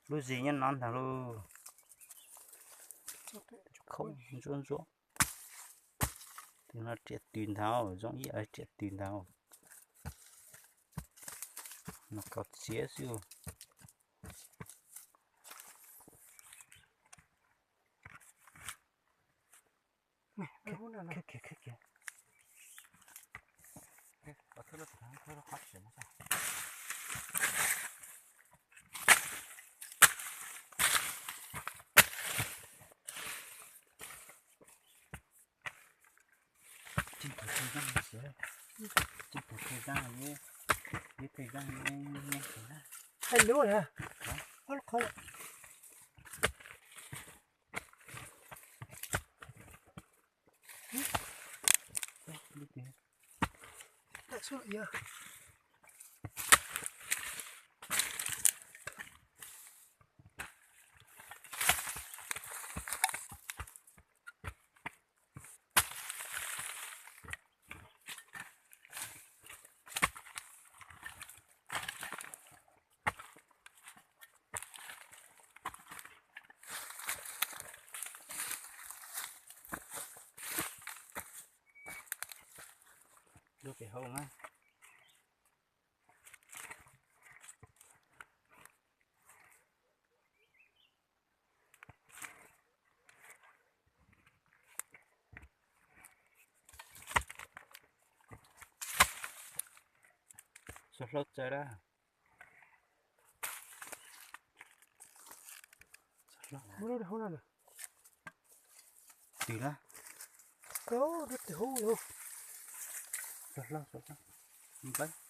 Lub zis nyob no ntag lauj. Khoob ntsuab ntsuab. Tus no riam tws ntag, zoo ib yam riam tws ntag. Mas kaus txiav xwb. Tseem tus thawj zaj, tseem tus thawj zaj, ib thawj zaj, ib thawj zaj. Hais lus na. Ob lub qhov. Lub pem hauv na. Xov hlau txawv lawm. Muab lub hauv no. Twg lawm? Lub twg hauv lawm. Xov hlau, xov hlau. Npawb.